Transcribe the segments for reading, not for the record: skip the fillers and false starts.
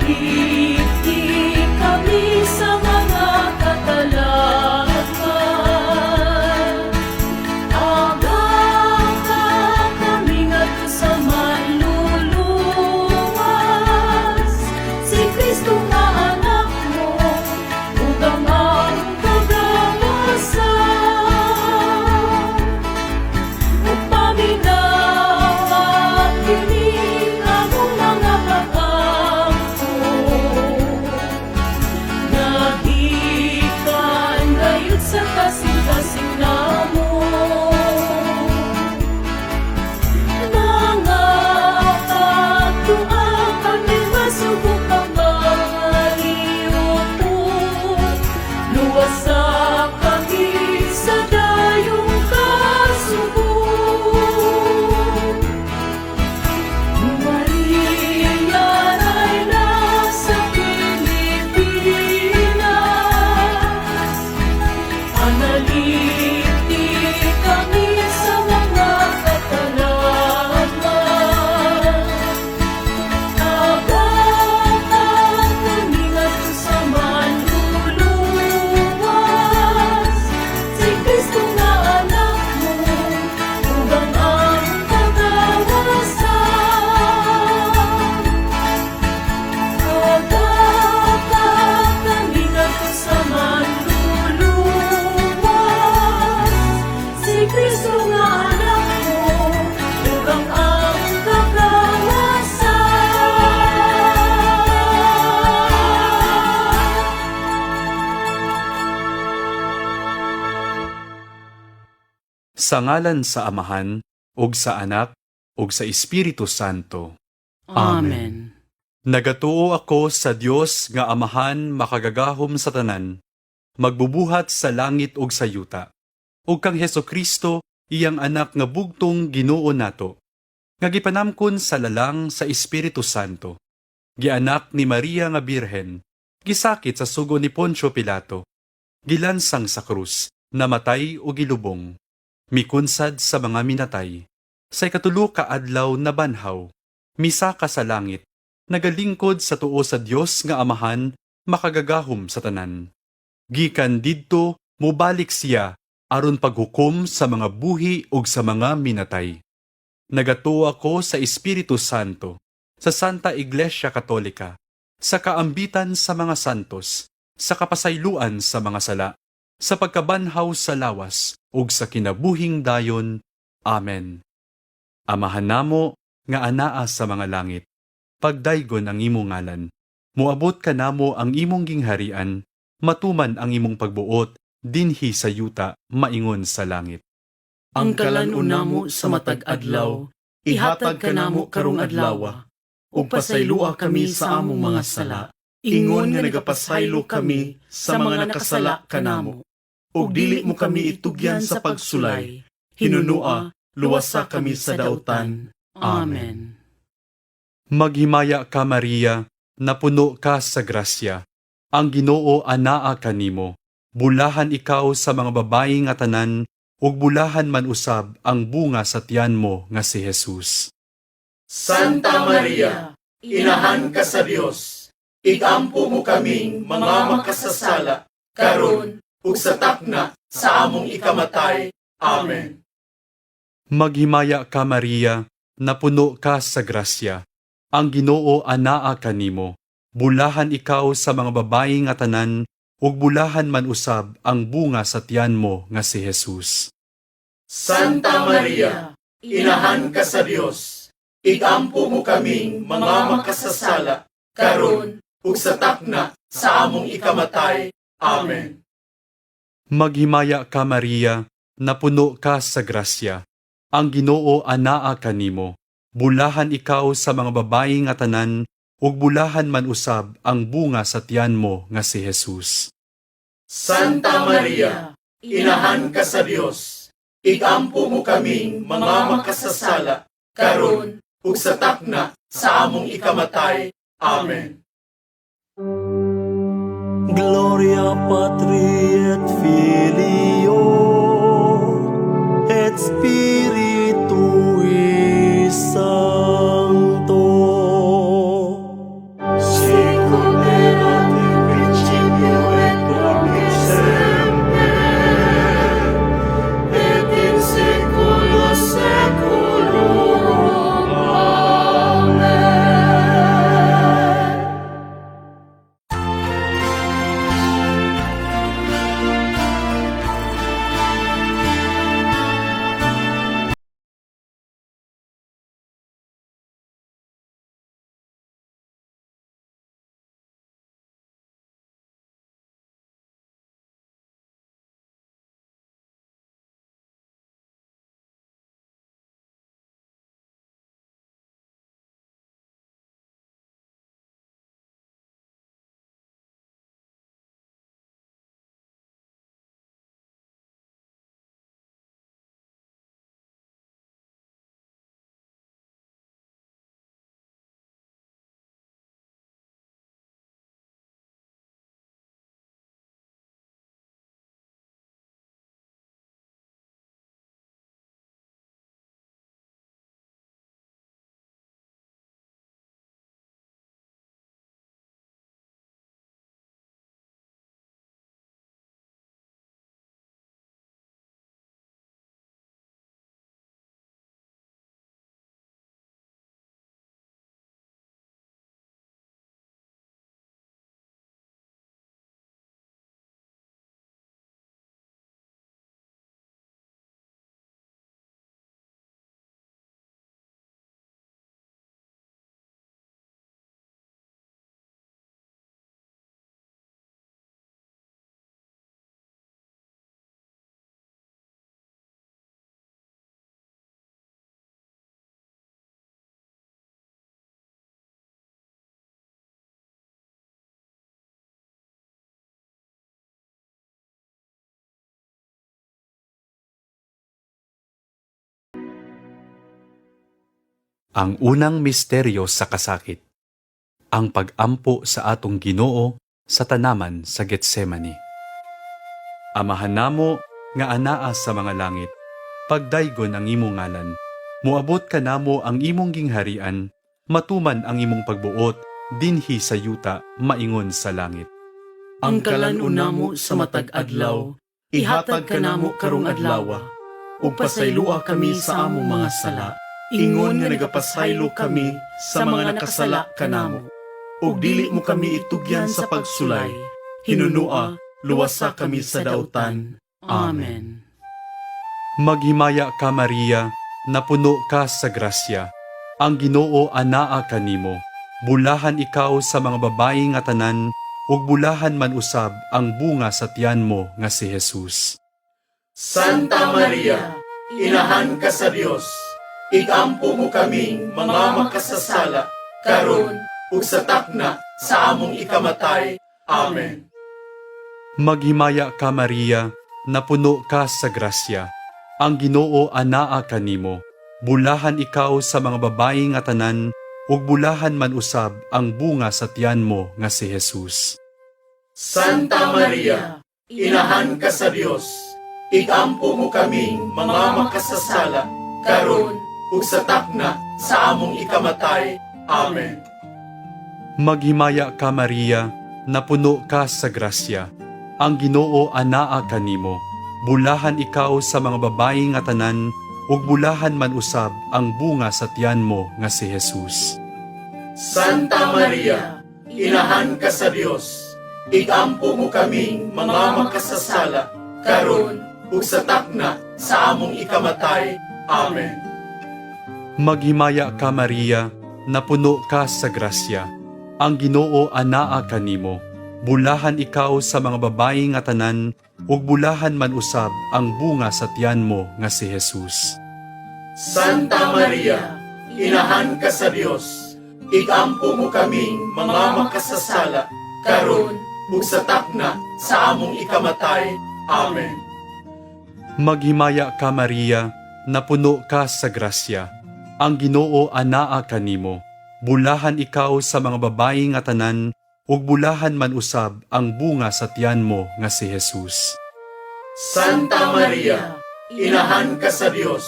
Panalipdi kami sa mga katalagman. Agaka kami ngadto sa Manluluwas, si Kristo nga anak mo, ug ang among kagawasan. Ug paminawa kini among mga pag-ampo, nga gikan gayud sa kasing-kasing namo. Mga pagtua kami masugo kang maliuto, luwasa kami sa dayong kasubo. Maria, Reyna sa Pilipinas, panalipdi kami sa mga katalagman. Agaka kami ngadto sa Manluluwas, si Kristo nga anak mo, ug ang among kagawasan. Agaka kami ngadto sa Manluluwas, si Kristo nga anak mo, ug ang among kagawasan. Sa ngalan sa Amahan, ug sa Anak, ug sa Espiritu Santo. Amen. Nagatuo ako sa Dios nga Amahan makagagahom sa tanan, magbubuhat sa langit ug sa yuta, ug kang Hesus Kristo, iyang anak nga bugtong Ginoo nato, nga gipanamkon sa lalang sa Espiritu Santo. Gianak ni Maria nga Birhen, gisakit sa sugo ni Poncio Pilato, gilansang sa krus, namatay ug gilubong, mikunsad sa mga minatay. Sa ikatulo ka adlaw nabanhaw, misaka sa langit, nagalingkod sa tuo sa Dios nga Amahan makagagahom sa tanan. Gikan didto mobalik siya aron paghukom sa mga buhi ug sa mga minatay. Nagatuo ako sa Espiritu Santo, sa Santa Iglesia Katolika, sa kaambitan sa mga santos, sa kapasayloan sa mga sala, sa pagkabanhaw sa lawas ug sa kinabuhing dayon. Amen. Amahan namo nga anaa sa mga langit, pagdaygon ang imong ngalan. Moabot kanamo ang imong gingharian, matuman ang imong pagbuot dinhi sa yuta maingon sa langit. Ang kalan-on namo sa matag adlaw, ihatag kanamo karong adlawa, ug pasayloa kami sa among mga sala, ingon nga nagapasaylo kami sa mga nakasala kanamo. Ug dili mo kami itugyan sa pagsulay, hinunua, luwasa kami sa dautan. Amen. Maghimaya ka, Maria, napuno ka sa grasya. Ang Ginoo anaa kanimo. Bulahan ikaw sa mga babayi nga tanan, ug bulahan man usab ang bunga sa tiyan mo nga si Jesus. Santa Maria, Inahan ka sa Dios, igampo mo kaming mga makasasala, karon ug sa takna sa among ikamatay. Amen. Maghimaya ka, Maria, napuno ka sa grasya. Ang Ginoo anaa kanimo. Bulahan ikaw sa mga babayi nga tanan, ug bulahan man usab ang bunga sa tiyan mo nga si Jesus. Santa Maria, Inahan ka sa Dios, igampo mo kaming mga makasasala, karon ug sa takna sa among ikamatay. Amen. Maghimaya ka, Maria, napuno ka sa grasya. Ang Ginoo anaa kanimo. Bulahan ikaw sa mga babayi nga tanan, ug bulahan man usab ang bunga sa tiyan mo nga si Jesus. Santa Maria, Inahan ka sa Dios, igampo mo kaming mga makasasala, karon ug sa takna sa among ikamatay. Amen. Gloria Patri et Filio et Spiritui Sancto. Sicut Ang unang misteryo sa kasakit. Ang pag-ampo sa atong Ginoo sa tanaman sa Getsemani. Amahan namo nga anaa sa mga langit, pagdaygon ang imong ngalan. Moabot kanamo ang imong gingharian, matuman ang imong pagbuot dinhi sa yuta maingon sa langit. Ang kalan-on namo sa matag adlaw, ihatag kanamo karong adlaw, ug pasayloa kami sa among mga sala, ingon nga nagapasaylo kami sa mga nakasala kanamo. Ug dili mo kami itugyan sa pagsulay, hinunua, luwasa kami sa dautan. Amen. Maghimaya ka, Maria, napuno ka sa grasya. Ang Ginoo anaa kanimo. Bulahan ikaw sa mga babayi nga tanan, ug bulahan man usab ang bunga sa tiyan mo nga si Jesus. Santa Maria, Inahan ka sa Dios, igampo mo kaming mga makasasala, karon ug sa takna sa among ikamatay. Amen. Maghimaya ka, Maria, napuno ka sa grasya. Ang Ginoo anaa kanimo. Bulahan ikaw sa mga babayi nga tanan, ug bulahan man usab ang bunga sa tiyan mo nga si Jesus. Santa Maria, Inahan ka sa Dios, igampo mo kaming mga makasasala, karon ug sa takna sa among ikamatay. Amen. Maghimaya ka, Maria, napuno ka sa grasya. Ang Ginoo anaa kanimo. Bulahan ikaw sa mga babayi nga tanan, ug bulahan man usab ang bunga sa tiyan mo nga si Jesus. Santa Maria, Inahan ka sa Dios, igampo mo kaming mga makasasala, karon ug sa takna sa among ikamatay. Amen. Maghimaya ka, Maria, napuno ka sa grasya. Ang Ginoo anaa kanimo. Bulahan ikaw sa mga babayi nga tanan, ug bulahan man usab ang bunga sa tiyan mo nga si Jesus. Santa Maria, Inahan ka sa Dios, igampo mo kaming mga makasasala, karon ug sa takna sa among ikamatay. Amen. Maghimaya ka, Maria, napuno ka sa grasya. Ang Ginoo anaa kanimo. Bulahan ikaw sa mga babayi nga tanan, ug bulahan man usab ang bunga sa tiyan mo nga si Jesus. Santa Maria, Inahan ka sa Dios,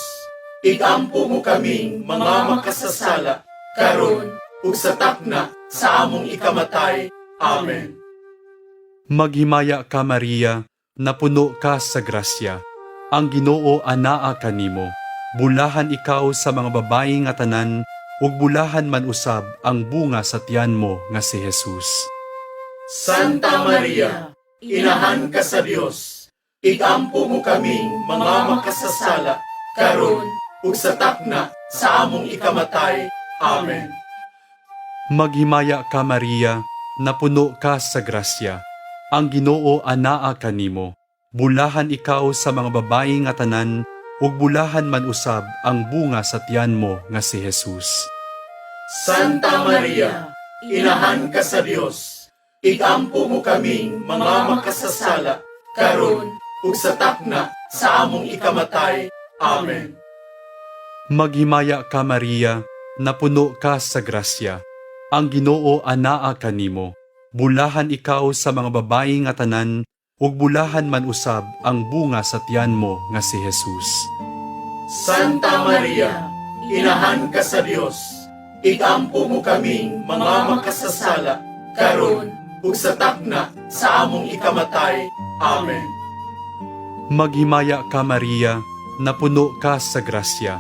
igampo mo kaming mga makasasala, karon ug sa takna sa among ikamatay. Amen. Maghimaya ka, Maria, napuno ka sa grasya. Ang Ginoo anaa kanimo. Bulahan ikaw sa mga babayi nga tanan, ug bulahan man usab ang bunga sa tiyan mo nga si Jesus. Santa Maria, Inahan ka sa Dios, igampo mo kaming mga makasasala, karon ug sa takna sa among ikamatay. Amen. Maghimaya ka, Maria, napuno ka sa grasya. Ang Ginoo anaa kanimo. Bulahan ikaw sa mga babayi nga tanan, ug bulahan man usab ang bunga sa tiyan mo nga si Jesus. Santa Maria, Inahan ka sa Dios, igampo mo kaming mga makasasala, karon ug sa takna sa among ikamatay. Amen. Maghimaya ka, Maria, napuno ka sa grasya. Ang Ginoo anaa kanimo. Bulahan ikaw sa mga babayi nga tanan, ug bulahan man usab ang bunga sa tiyan mo nga si Jesus. Santa Maria, Inahan ka sa Dios, igampo mo kaming mga makasasala, karon ug sa takna sa among ikamatay. Amen. Maghimaya ka, Maria, napuno ka sa grasya.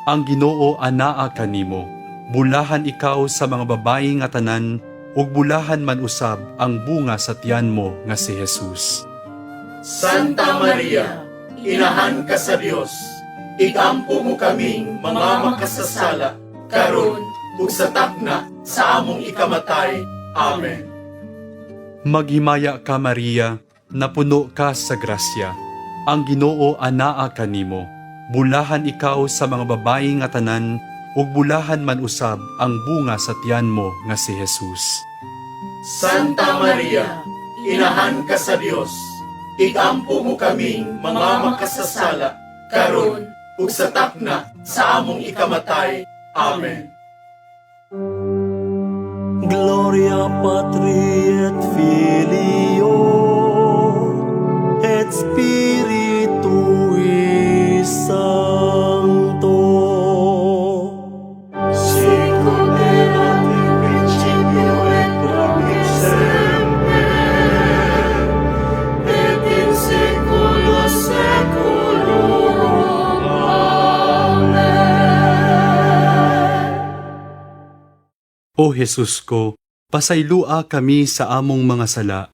Ang Ginoo anaa kanimo. Bulahan ikaw sa mga babayi nga tanan, ug bulahan man usab ang bunga sa tiyan mo nga si Jesus. Santa Maria, Inahan ka sa Dios, igampo mo kaming mga makasasala, karon ug sa takna sa among ikamatay. Amen. Maghimaya ka, Maria, napuno ka sa grasya. Ang Ginoo anaa kanimo. Bulahan ikaw sa mga babayi nga tanan, ug bulahan man usab ang bunga sa tiyan mo nga si Jesus. Santa Maria, Inahan ka sa Dios, igampo mo kaming mga makasasala, karon ug sa takna sa among ikamatay. Amen. Gloria Patri et Filio et Spiritui Sancto. Sicut erat in principio et nunc et semper, et in saeculo saeculorum. Amen. O Jesus ko, pasaylua kami sa among mga sala.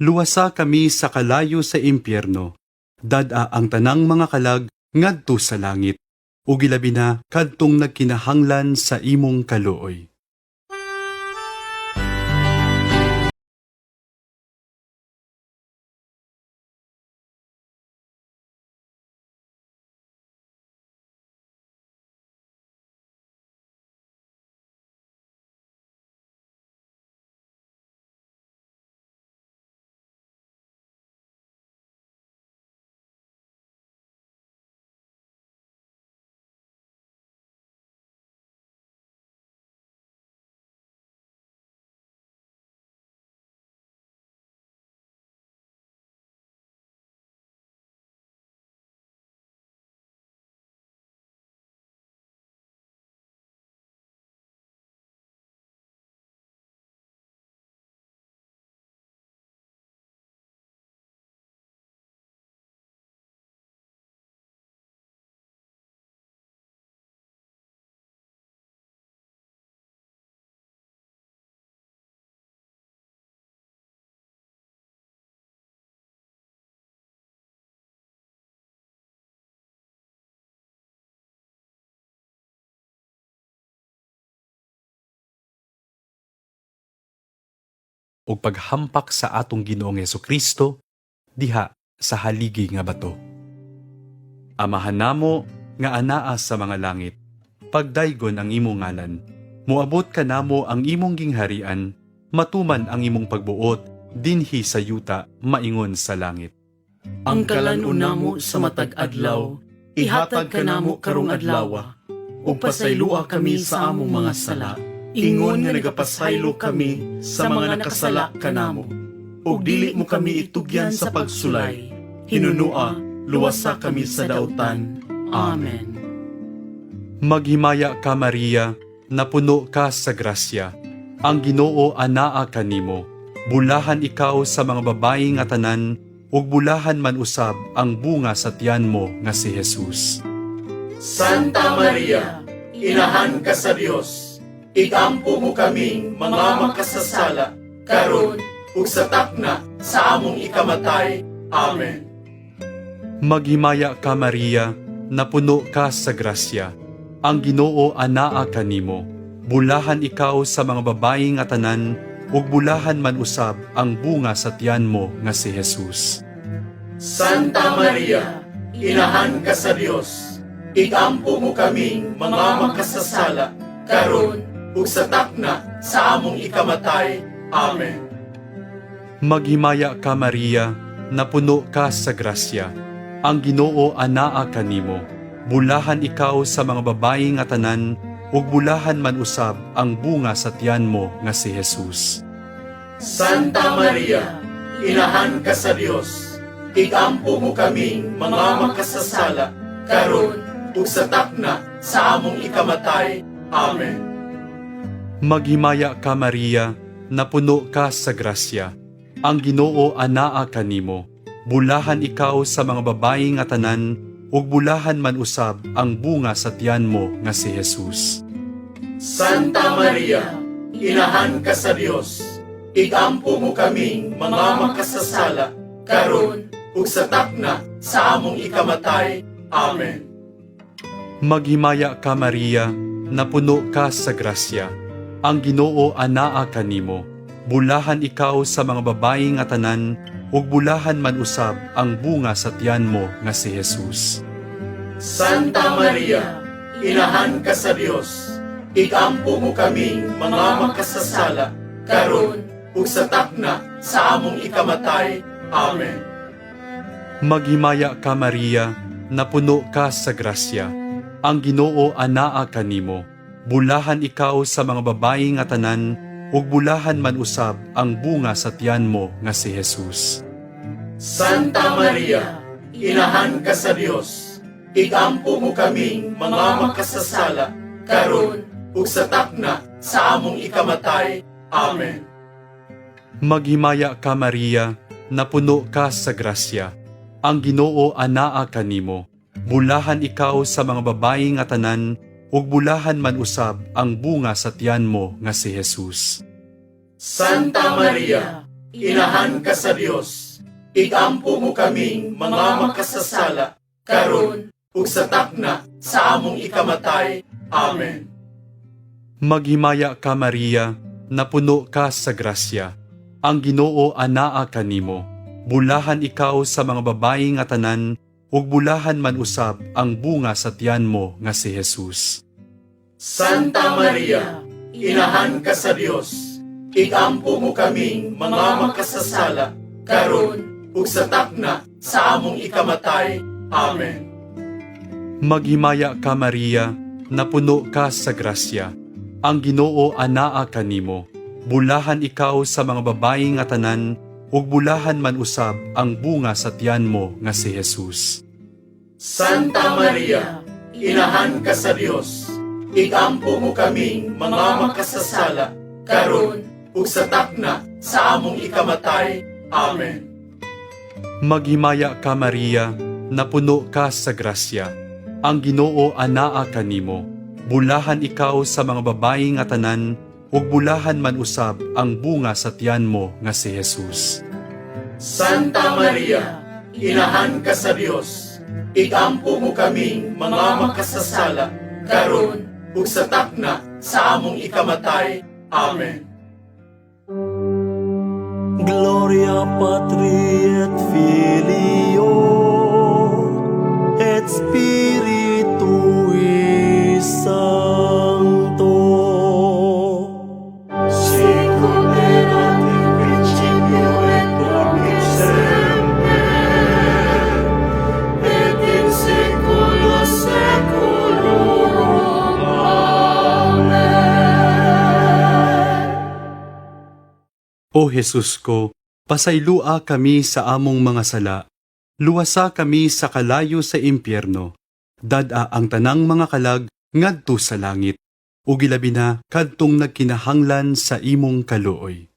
Luwasa kami sa kalayo sa impyerno. Dad-a ang tanang mga kalag ngadto sa langit. Ug ilabi na kadtong nagkinahanglan sa imong kaluoy. Ug paghampak sa atong Ginoong Kristo diha sa haligi nga bato. Amahan namo nga anaa sa mga langit, pagdaygon ang imong ngalan. Moabot kanamo ang imong gingharian, matuman ang imong pagbuot dinhi sa yuta maingon sa langit. Ang kalan-on namo sa matag adlaw, ihatag kanamo karong adlaw, ug pasaylua kami sa among mga sala, ingon nga nagapasaylo kami sa mga nakasala kanamo. Ug dili mo kami itugyan sa pagsulay, hinunua, luwasa kami sa dautan. Amen. Maghimaya ka Maria, napuno ka sa grasya. Ang Ginoo anaa kanimo. Bulahan ikaw sa mga babayi nga tanan, ug bulahan man usab ang bunga sa tiyan mo nga si Jesus. Santa Maria, Inahan ka sa Dios, igampo mo kaming mga makasasala, karon ug sa takna sa among ikamatay. Amen. Maghimaya ka Maria, napuno ka sa grasya. Ang Ginoo anaa kanimo. Bulahan ikaw sa mga babayi nga tanan, ug bulahan man usab ang bunga sa tiyan mo nga si Jesus. Santa Maria, Inahan ka sa Dios, igampo mo kaming mga makasasala, karon ug sa takna sa among ikamatay. Amen. Maghimaya ka Maria, napuno ka sa grasya. Ang Ginoo anaa kanimo. Bulahan ikaw sa mga babayi nga tanan, ug bulahan man usab ang bunga sa tiyan mo nga si Jesus. Santa Maria, Inahan ka sa Dios, igampo mo kaming mga makasasala, karon ug sa takna sa among ikamatay. Amen. Maghimaya ka Maria, napuno ka sa grasya. Ang Ginoo anaa kanimo. Bulahan ikaw sa mga babayi nga tanan, ug bulahan man usab ang bunga sa tiyan mo nga si Jesus. Santa Maria, Inahan ka sa Dios, igampo mo kaming mga makasasala, karon ug sa takna sa among ikamatay. Amen. Maghimaya ka Maria, napuno ka sa grasya. Ang Ginoo anaa kanimo. Bulahan ikaw sa mga babayi nga tanan, ug bulahan man usab ang bunga sa tiyan mo nga si Jesus. Santa Maria, Inahan ka sa Dios, igampo mo kaming mga makasasala, karon ug sa takna sa among ikamatay. Amen. Maghimaya ka Maria, napuno ka sa grasya. Ang Ginoo anaa kanimo. Bulahan ikaw sa mga babayi nga tanan, ug bulahan man usab ang bunga sa tiyan mo nga si Jesus. Santa Maria, Inahan ka sa Dios, igampo mo kaming mga makasasala, karon ug sa takna sa among ikamatay. Amen. Maghimaya ka Maria, napuno ka sa grasya. Ang Ginoo anaa kanimo. Bulahan ikaw sa mga babayi nga tanan, ug bulahan man usab ang bunga sa tiyan mo nga si Jesus. Santa Maria, Inahan ka sa Dios, igampo mo kaming mga makasasala, karon ug sa takna sa among ikamatay. Amen. Maghimaya ka Maria, napuno ka sa grasya. Ang Ginoo anaa kanimo. Bulahan ikaw sa mga babayi nga tanan, ug bulahan man usab ang bunga sa tiyan mo nga si Jesus. Santa Maria, Inahan ka sa Dios, igampo mo kaming mga makasasala, karon ug sa takna sa among ikamatay. Amen. Maghimaya ka Maria, napuno ka sa grasya. Ang Ginoo anaa kanimo. Bulahan ikaw sa mga babayi nga tanan, ug bulahan man usab ang bunga sa tiyan mo nga si Jesus. Santa Maria, Inahan ka sa Dios, igampo mo kaming mga makasasala, karon ug sa takna sa among ikamatay. Amen. Maghimaya ka Maria, napuno ka sa grasya. Ang Ginoo anaa kanimo. Bulahan ikaw sa mga babayi nga tanan, ug bulahan man usab ang bunga sa tiyan mo nga si Jesus. Santa Maria, Inahan ka sa Dios, igampo mo kaming mga makasasala, karon ug sa takna sa among ikamatay. Amen. Gloria Patri et Filio et Spiritui Sancto. Sicut erat in principio et nunc et semper, et in saeculo saeculorum. Amen. O Jesus ko, pasaylua kami sa among mga sala. Luwasa kami sa kalayo sa impyerno. Dad-a ang tanang mga kalag ngadto sa langit. Ug ilabi na kadtong nagkinahanglan sa imong kaluoy.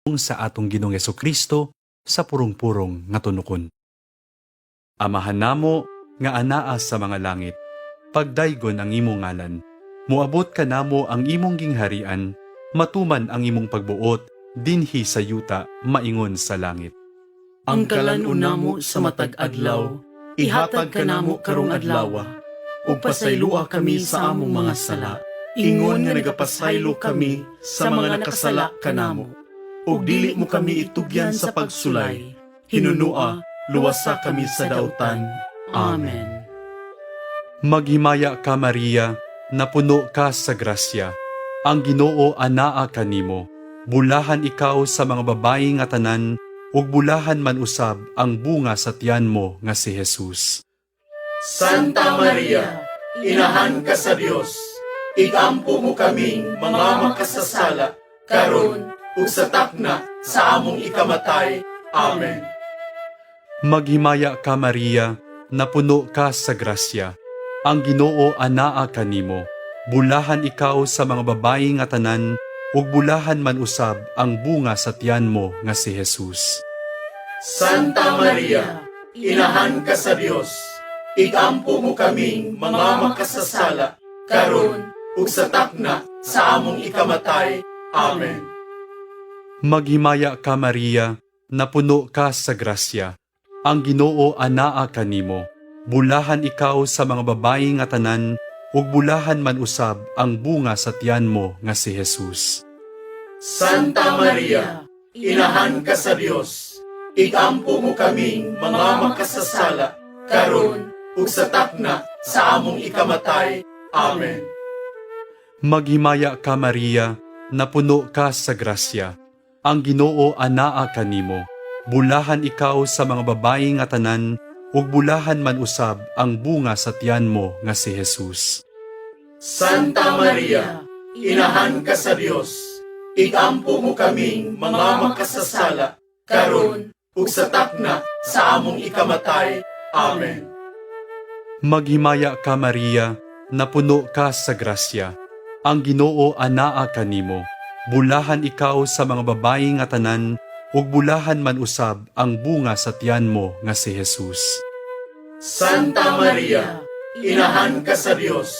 Sa atong Ginoong Kristo sa purong-purong nga tunukon. Amahan namo nga anaa sa mga langit, pagdaygon ang imong ngalan. Moabot kanamo ang imong gingharian, matuman ang imong pagbuot dinhi sa yuta maingon sa langit. Ang kalan-on namo sa matag adlaw, ihatag kanamo karong adlaw, ug pasaylua kami sa among mga sala, Ingon nga nagapasaylo kami sa mga nakasala kanamo, ug dili mo kami itugyan sa pagsulay. Hinunua, luwasa kami sa dautan. Amen. Maghimaya ka Maria, napuno ka sa grasya. Ang Ginoo anaa kanimo. Bulahan ikaw sa mga babayi nga tanan, ug bulahan man usab ang bunga sa tiyan mo nga si Jesus. Santa Maria, Inahan ka sa Dios, igampo mo kaming mga makasasala, karon ug sa takna sa among ikamatay. Amen. Maghimaya ka, Maria, napuno ka sa grasya. Ang Ginoo anaa kanimo. Bulahan ikaw sa mga babayi nga tanan, ug bulahan man usab ang bunga sa tiyan mo nga si Jesus. Santa Maria, Inahan ka sa Dios, igampo mo kaming mga makasasala, karon ug sa takna sa among ikamatay. Amen. Maghimaya ka, Maria, napuno ka sa grasya. Ang Ginoo anaa kanimo. Bulahan ikaw sa mga babayi nga tanan, ug bulahan man usab ang bunga sa tiyan mo nga si Jesus. Santa Maria, Inahan ka sa Dios, igampo mo kaming mga makasasala, karon ug sa takna sa among ikamatay. Amen. Maghimaya ka, Maria, napuno ka sa grasya. Ang Ginoo anaa kanimo. Bulahan ikaw sa mga babayi nga tanan, ug bulahan man usab ang bunga sa tiyan mo nga si Jesus. Santa Maria, Inahan ka sa Dios, igampo mo kaming mga makasasala, karon ug sa takna sa among ikamatay. Amen. Maghimaya ka, Maria, napuno ka sa grasya. Ang Ginoo anaa kanimo. Bulahan ikaw sa mga babayi nga tanan, ug bulahan man usab ang bunga sa tiyan mo nga si Jesus. Santa Maria, Inahan ka sa Dios,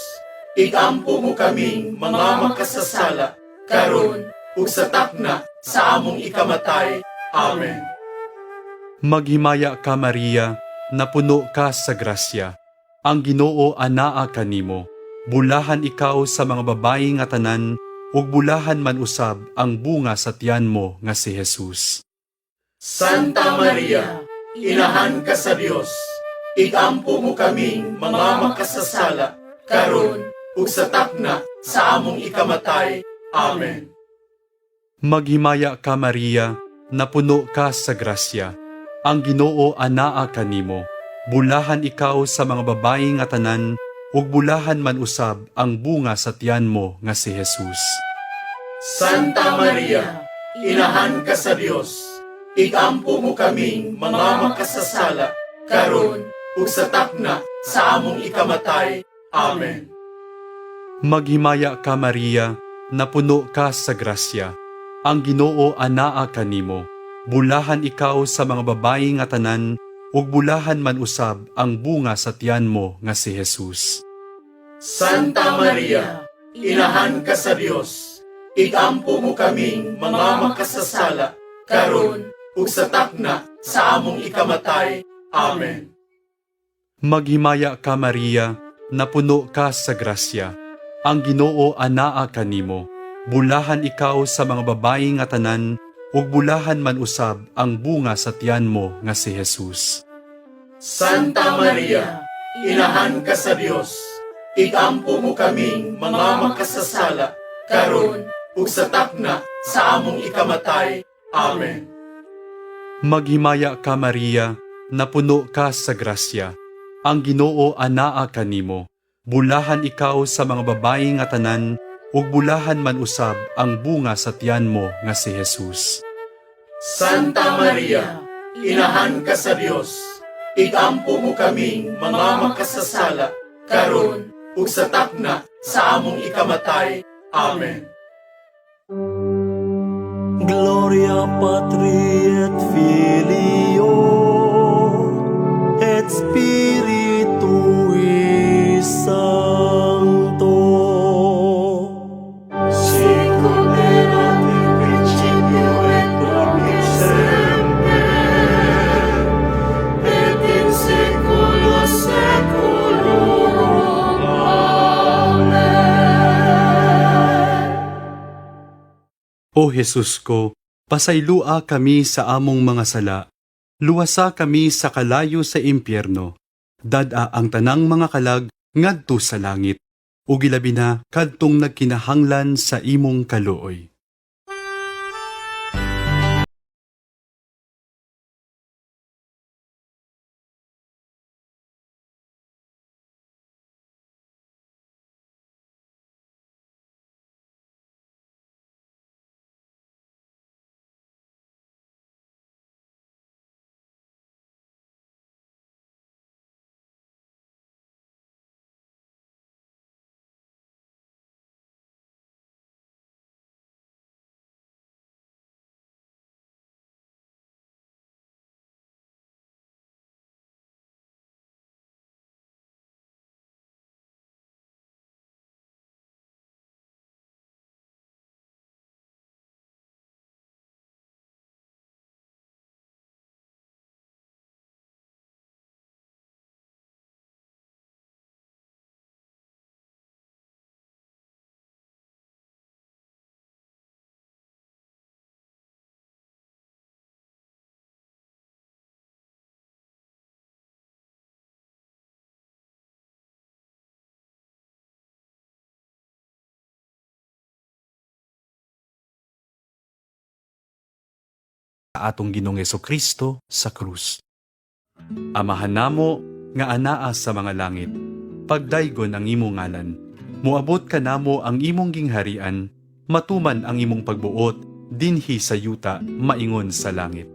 igampo mo kaming mga makasasala, karon ug sa takna sa among ikamatay. Amen. Maghimaya ka, Maria, napuno ka sa grasya. Ang Ginoo anaa kanimo. Bulahan ikaw sa mga babayi nga tanan, ug bulahan man usab ang bunga sa tiyan mo nga si Jesus. Santa Maria, Inahan ka sa Dios, igampo mo kaming mga makasasala, karon ug sa takna sa among ikamatay. Amen. Maghimaya ka, Maria, napuno ka sa grasya. Ang Ginoo anaa kanimo. Bulahan ikaw sa mga babayi nga tanan, ug bulahan man usab ang bunga sa tiyan mo nga si Jesus. Santa Maria, Inahan ka sa Dios, igampo mo kaming mga makasasala, karon ug sa takna sa among ikamatay. Amen. Maghimaya ka, Maria, napuno ka sa grasya. Ang Ginoo anaa kanimo. Bulahan ikaw sa mga babayi nga tanan, ug bulahan man usab ang bunga sa tiyan mo nga si Jesus. Santa Maria, Inahan ka sa Dios, igampo mo kaming mga makasasala, karon ug sa takna sa among ikamatay. Amen. Maghimaya ka, Maria, napuno ka sa grasya. Ang Ginoo anaa kanimo. Bulahan ikaw sa mga babayi nga tanan, ug bulahan man usab ang bunga sa tiyan mo nga si Jesus. Santa Maria, Inahan ka sa Dios, igampo mo kaming mga makasasala, karon ug sa takna sa among ikamatay. Amen. Maghimaya ka, Maria, napuno ka sa grasya. Ang Ginoo anaa kanimo. Bulahan ikaw sa mga babayi nga tanan, ug bulahan man usab ang bunga sa tiyan mo nga si Jesus. Santa Maria, Inahan ka sa Dios, igampo mo kaming mga makasasala, karon ug sa takna sa among ikamatay. Amen. Gloria Patri et Filio et Spiritui Sancto. Sicut erat in principio et nunc et semper, et in saeculo saeculorum. Amen. O Jesus ko, pasaylua kami sa among mga sala. Luwasa kami sa kalayo sa impyerno. Dad-a ang tanang mga kalag ngadto sa langit. Ug ilabi na kadtong nagkinahanglan sa imong kaluoy. Atong Ginoong Kristo sa krus. Amahan namo nga anaa sa mga langit, pagdaygon ang imong ngalan. Moabot kanamo ang imong gingharian, matuman ang imong pagbuot dinhi sa yuta maingon sa langit.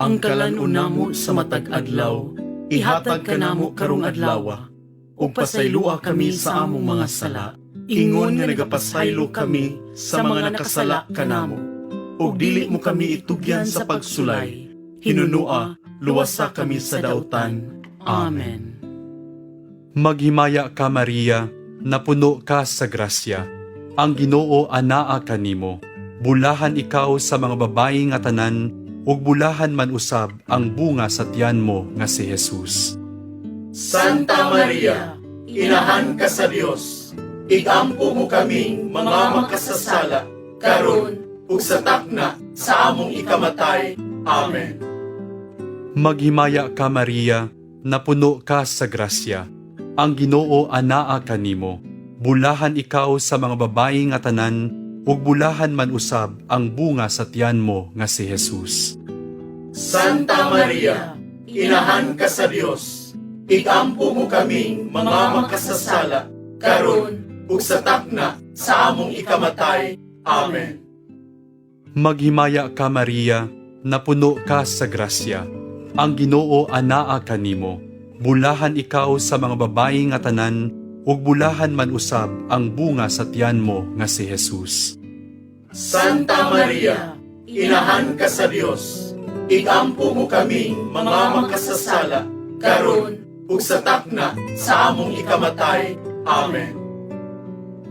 Ang kalan-on namo sa matag adlaw, ihatag kanamo karong adlawa, ug pasaylua kami sa among mga sala, ingon nga nagapasaylo kami sa mga nakasala kanamo. Ug dili mo kami itugyan sa pagsulay, hinunua, luwasa kami sa dautan. Amen. Maghimaya ka, Maria, napuno ka sa grasya. Ang Ginoo anaa kanimo. Bulahan ikaw sa mga babayi nga tanan, ug bulahan man usab ang bunga sa tiyan mo nga si Jesus. Santa Maria, Inahan ka sa Dios, igampo mo kaming mga makasasala, karon ug sa takna sa among ikamatay. Amen. Maghimaya ka, Maria, napuno ka sa grasya. Ang Ginoo anaa kanimo. Bulahan ikaw sa mga babayi nga tanan, ug bulahan man usab ang bunga sa tiyan mo nga si Jesus. Santa Maria, Inahan ka sa Dios, igampo mo kaming mga makasasala, karon ug sa takna sa among ikamatay. Amen. Maghimaya ka, Maria, napuno ka sa grasya. Ang Ginoo anaa kanimo. Bulahan ikaw sa mga babayi nga tanan, ug bulahan man usab ang bunga sa tiyan mo nga si Jesus. Santa Maria, Inahan ka sa Dios, igampo mo kaming mga makasasala, karon ug sa takna sa among ikamatay. Amen.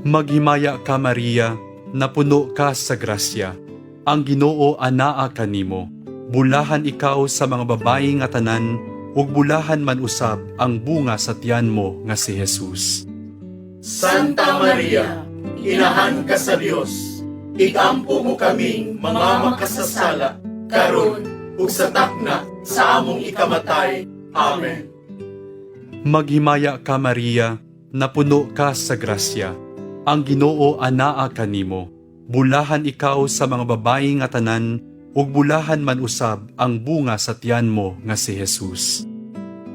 Maghimaya ka, Maria, napuno ka sa grasya. Ang Ginoo anaa kanimo. Bulahan ikaw sa mga babayi nga tanan, ug bulahan man usab ang bunga sa tiyan mo nga si Jesus. Santa Maria, Inahan ka sa Dios, igampo mo kaming mga makasasala, karon ug sa takna sa among ikamatay. Amen. Maghimaya ka, Maria, napuno ka sa grasya. Ang Ginoo anaa kanimo. Bulahan ikaw sa mga babayi nga tanan, ug bulahan man usab ang bunga sa tiyan mo nga si Jesus.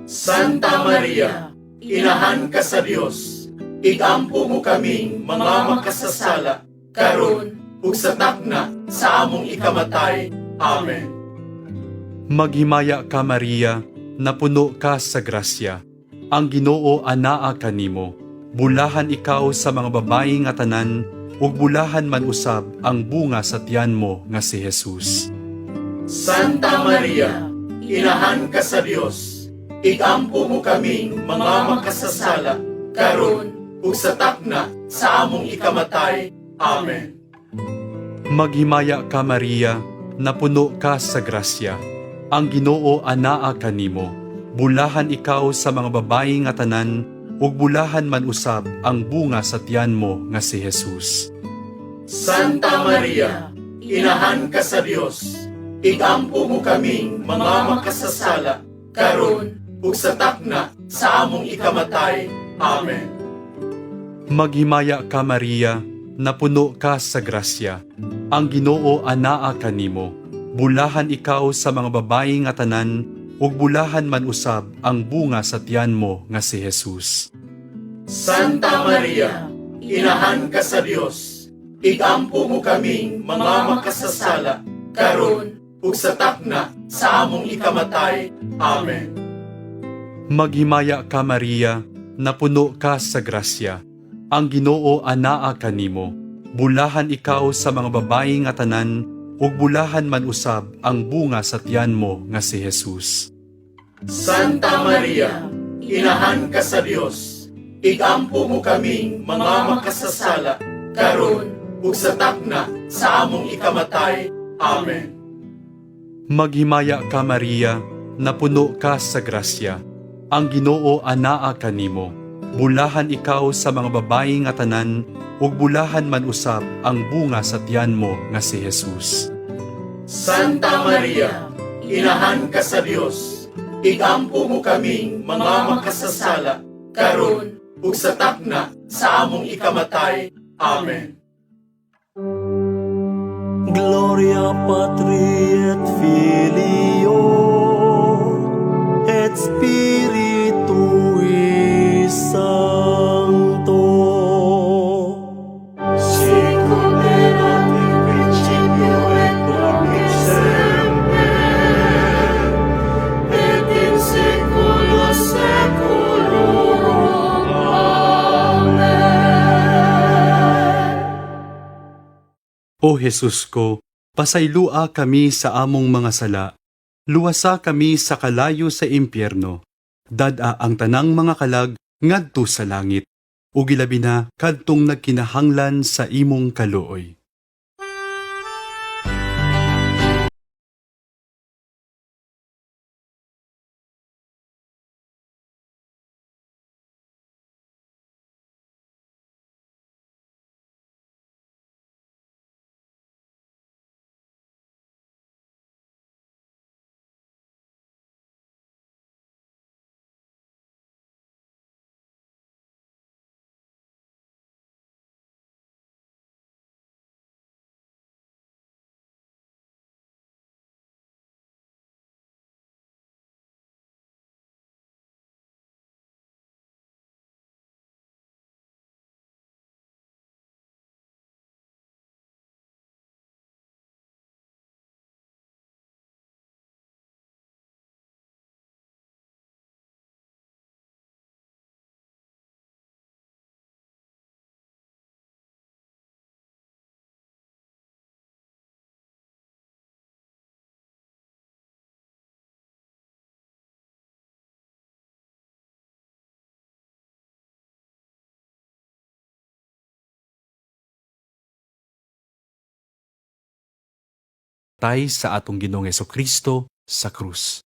Santa Maria, Inahan ka sa Dios, igampo mo kaming mga makasasala, karon ug sa takna sa among ikamatay. Amen. Maghimaya ka, Maria, napuno ka sa grasya. Ang Ginoo anaa kanimo. Bulahan ikaw sa mga babayi nga tanan, ug bulahan man usab ang bunga sa tiyan mo nga si Jesus. Santa Maria, Inahan ka sa Dios, igampo mo kaming mga makasasala, karon ug sa takna sa among ikamatay. Amen. Maghimaya ka, Maria, napuno ka sa grasya. Ang Ginoo anaa kanimo. Bulahan ikaw sa mga babayi nga tanan, ug bulahan man usab ang bunga sa tiyan mo nga si Jesus. Santa Maria, Inahan ka sa Dios, igampo mo kaming mga makasasala, karon ug sa takna sa among ikamatay. Amen. Maghimaya ka, Maria, napuno ka sa grasya. Ang Ginoo anaa kanimo. Bulahan ikaw sa mga babayi nga tanan, ug bulahan man usab ang bunga sa tiyan mo nga si Jesus. Santa Maria, Inahan ka sa Dios, igampo mo kaming mga makasasala, karon ug sa takna sa among ikamatay. Amen. Maghimaya ka, Maria, napuno ka sa grasya. Ang Ginoo anaa kanimo. Bulahan ikaw sa mga babayi nga tanan, ug bulahan man usab ang bunga sa tiyan mo nga si Jesus. Santa Maria, Inahan ka sa Dios, igampo mo kaming mga makasasala, karon ug sa takna sa among ikamatay. Amen. Maghimaya ka, Maria, napuno ka sa grasya. Ang Ginoo anaa kanimo. Bulahan ikaw sa mga babayi nga tanan, ug bulahan man usab ang bunga sa tiyan mo nga si Jesus. Santa Maria, Inahan ka sa Dios, igampo mo kaming mga makasasala, karon ug sa takna sa among ikamatay. Amen. Gloria Gloria Patri et Filio et Spiritui Sancto. Sicut erat in principio et nunc et semper et in saecula saeculorum. Amen. O Jesus ko, pasaylua kami sa among mga sala. Luwasa kami sa kalayo sa impyerno. Dad-a ang tanang mga kalag ngadto sa langit. Ug ilabi na kadtong nagkinahanglan sa imong kaluoy. Tay sa atong Ginoong Kristo sa krus.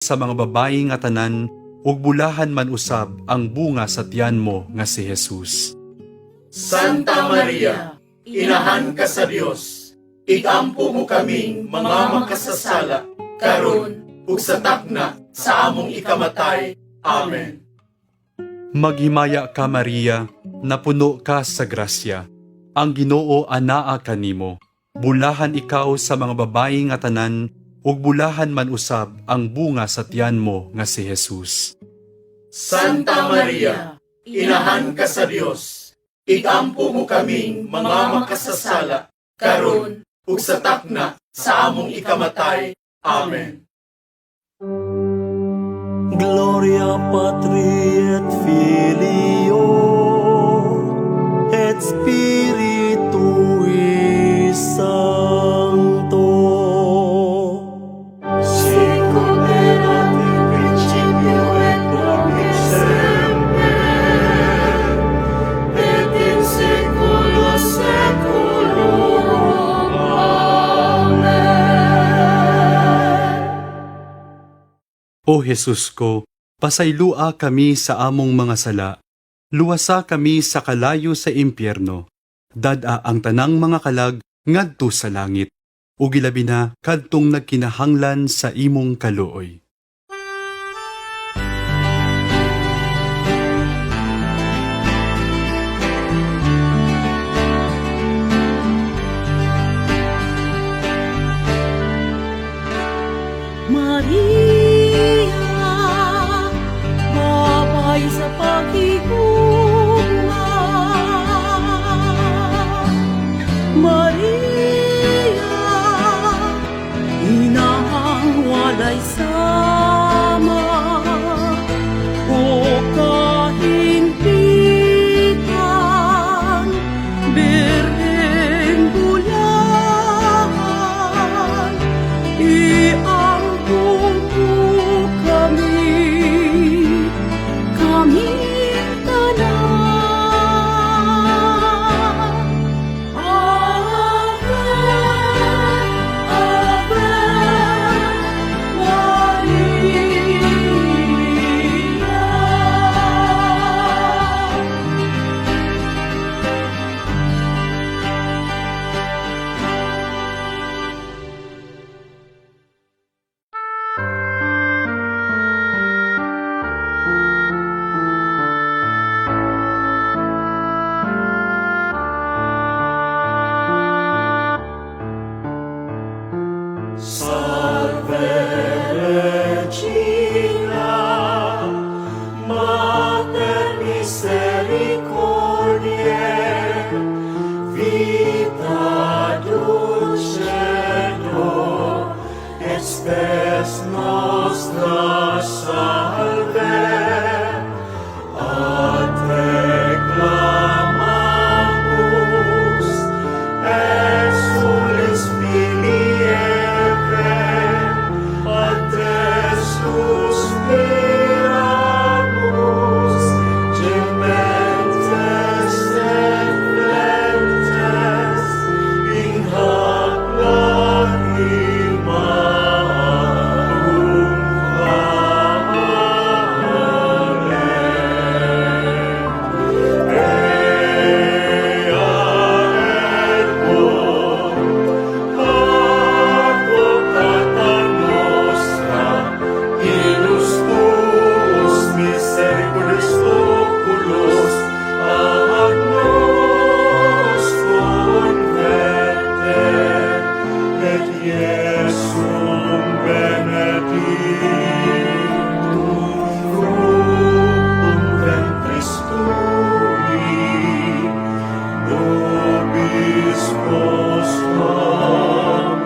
sa mga babayi nga tanan ug bulahan man usab ang bunga sa tiyan mo nga si Jesus. Santa Maria, Inahan ka sa Dios, igampo mo kaming mga makasasala, karon ug sa takna sa among ikamatay. Amen. Maghimaya ka, Maria, napuno ka sa grasya. Ang Ginoo anaa kanimo. Bulahan ikaw sa mga babayi nga tanan ug bulahan man usab ang bunga sa tiyan mo nga si Jesus. Santa Maria, Inahan ka sa Dios, igampo mo kaming mga makasasala, karon ug sa takna sa among ikamatay. Amen. Gloria Patri et Filio et Spiritui Sancto. Sicut erat in principio et nunc et semper, et in saeculo saeculorum. Amen. O Jesus ko, pasaylua kami sa among mga sala. Luwasa kami sa kalayo sa impyerno. Dad-a ang tanang mga kalag ngadto sa langit. Ug ilabi na kadtong nagkinahanglan sa imong kaluoy. Maria, babay sa paghigugma. Maria, inang walay sama. O kahimpitan, birheng bulan, iangkon mo kami, kaming tanan. Ave, Ave, Maria. Salve Regina, Mater misericordiae, vita dulcedo, et spes nostra salve. A te clamamus, exulis filii Eve, a te suspiramus, gementes et flentes, in hac lacrimarum. Amen. Ea ergo, advocata nostra, in tuos misericordis oculos, ad nos converte, et Iesum benedictum fructum ventris tui, nobis post hoc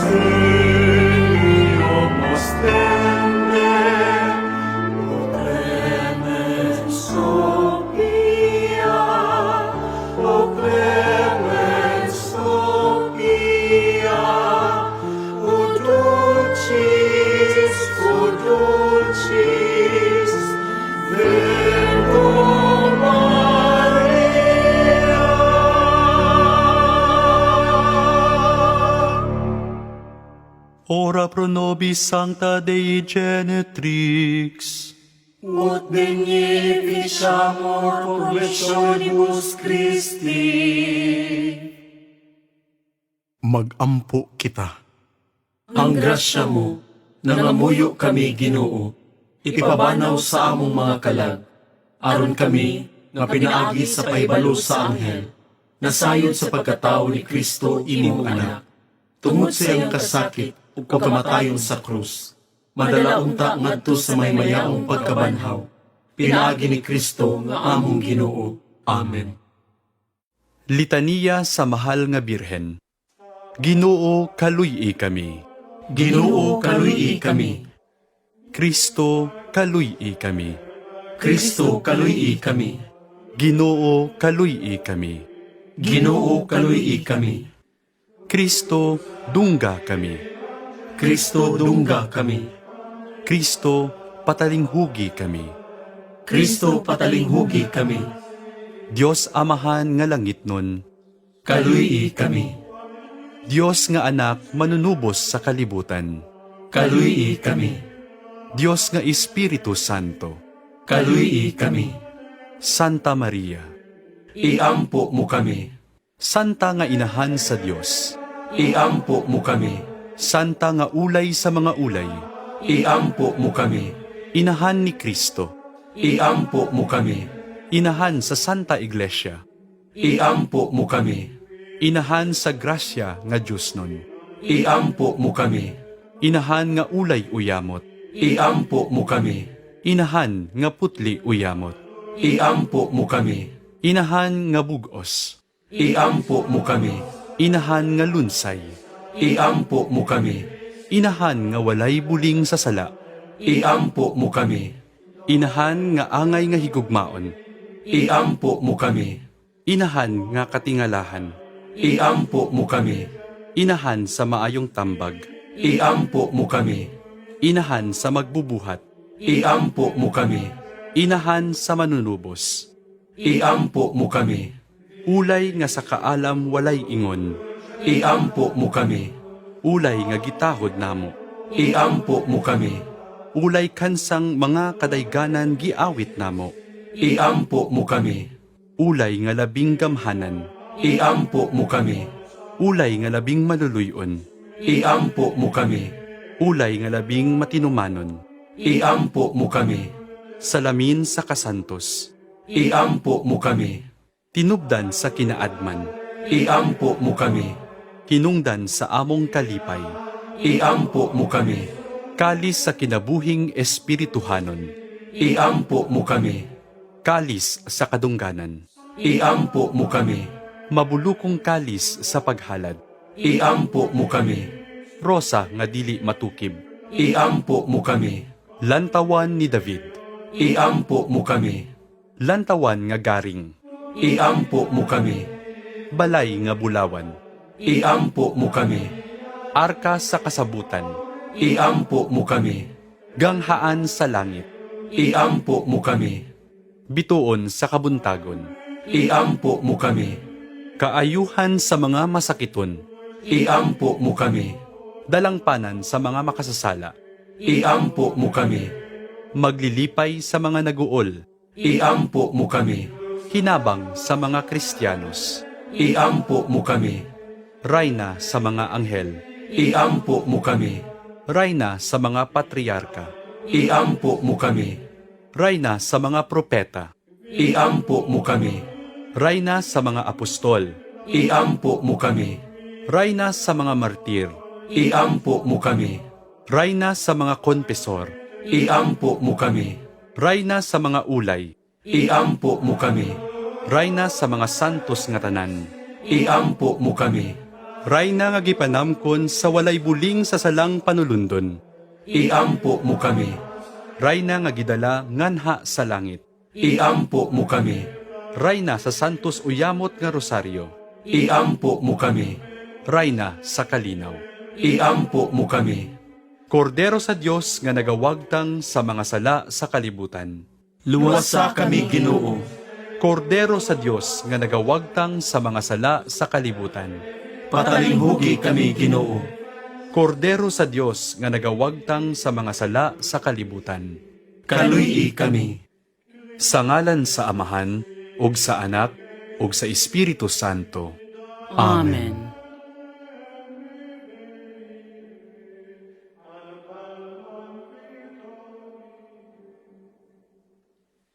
exilio ostende, O clemens, O pia, O clemens, O pia, O dulcis, O dulcis, Virgo Maria. Ora pro nobis. nobis sancta Dei genetrix. Ut dignificiamur promissionibus Christi. Magampo kita. Ang grasya mo, nangamuyo kami, Ginoo, ipabanaw sa among mga kalag, aron kami nga pinaagi sa pahibalo sa anghel, nasayod sa pagkatao ni Kristo imong anak, tungod sa iyang kasakit ug kamatayon sa krus, madala unta ngadto sa maymayaong pagkabanhaw, pinaagi ni Kristo nga among Ginoo. Amen. Litaniya sa Mahal nga Birhen. Ginoo, kaluy-i kami. Ginoo, kaluy-i kami. Kristo, kaluy-i kami. Kristo, kaluy-i kami. Ginoo, kaluy-i kami. Ginoo, kaluy-i kami. Kristo, dungga kami. Kristo, dungga kami. Kristo, patalinghugi kami. Kristo, patalinghugi kami. Dios Amahan nga langitnon, Kaluy-i kami. Dios nga anak manunubos sa kalibutan, Kaluy-i kami. Dios nga Espiritu Santo, Kaluy-i kami. Santa Maria, Iampo mo kami. Santa nga inahan sa Dios, Iampo mo kami. Santa nga ulay sa mga ulay, Iampo mo kami. Inahan ni Kristo, Iampo mo kami. Inahan sa Santa Iglesia, Iampo mo kami. Inahan sa grasya nga Dios nun, Iampo mo kami. Inahan nga ulay uyamot, Iampo mo kami. Inahan nga putli uyamot, Iampo mo kami. Inahan nga bugos, Iampo mo kami. Inahan nga lunsay, Iampo mo kami. Inahan nga walay buling sa sala, Iampo mo kami. Inahan nga angay nga higugmaon, Iampo mo kami. Inahan nga katingalahan, Iampo mo kami. Inahan sa maayong tambag, Iampo mo kami. Inahan sa magbubuhat, Iampo mo kami. Inahan sa manunubos, Iampo mo kami. Ulay nga sa kaalam walay ingon, Iampo mo kami. Ulay nga gitahod namo, Iampo mo kami. Ulay kansang mga kadayganan giawit namo, Iampo mo kami. Ulay nga labing gamhanan, Iampo mo kami. Ulay nga labing maluluyon, Iampo mo kami. Ulay nga labing matinumanon, Iampo mo kami. Salamin sa kasantos, Iampo mo kami. Tinubdan sa kinaadman, Iampo mo kami. Hinungdan sa among kalipay, Iampo mo kami. Kalis sa kinabuhing espirituhanon, Iampo mo kami. Kalis sa kadungganan, Iampo mo kami. Mabulukong kalis sa paghalad, Iampo mo kami. Rosa nga dili matukib, Iampo mo kami. Lantawan ni David, Iampo mo kami. Lantawan nga garing, Iampo mo kami. Balay nga bulawan, Iampo mo kami. Arka sa kasabutan, Iampo mo kami. Ganghaan sa langit, Iampo mo kami. Bituon sa kabuntagon, Iampo mo kami. Kaayuhan sa mga masakiton, Iampo mo kami. Dalangpanan sa mga makasasala, Iampo mo kami. Maglilipay sa mga naguol, Iampo mo kami. Hinabang sa mga Kristiyanos, Iampo mo kami. Rayna sa mga anghel, Iampo mo kami. Rayna sa mga patriarka, Iampo mo kami. Rayna sa mga propeta, Iampo mo kami. Rayna sa mga apostol, Iampo mo kami. Rayna sa mga martir, Iampo mo kami. Rayna sa mga konfesor, Iampo mo kami. Rayna sa mga ulay, Iampo mo kami. Rayna sa mga santos nga tanan, Iampo mo kami. Rayna nga gipanamkon sa walay buling sa salang panulundon, Iampo mo kami. Rayna nga gidala nganha sa langit, Iampo mo kami. Rayna sa santos uyamot nga rosaryo, Iampo mo kami. Rayna sa kalinaw. Iampo mo kami. Kordero sa Dios nga nagawagtang sa mga sala sa kalibutan. Luwasa kami, Ginoo. Kordero sa Dios nga nagawagtang sa mga sala sa kalibutan. Patalinghugi kami, Ginoo. Kordero sa Dios nga nagawagtang sa mga sala sa kalibutan. Kaluy-i kami. Sa ngalan sa Amahan, ug sa Anak, ug sa Espiritu Santo. Amen.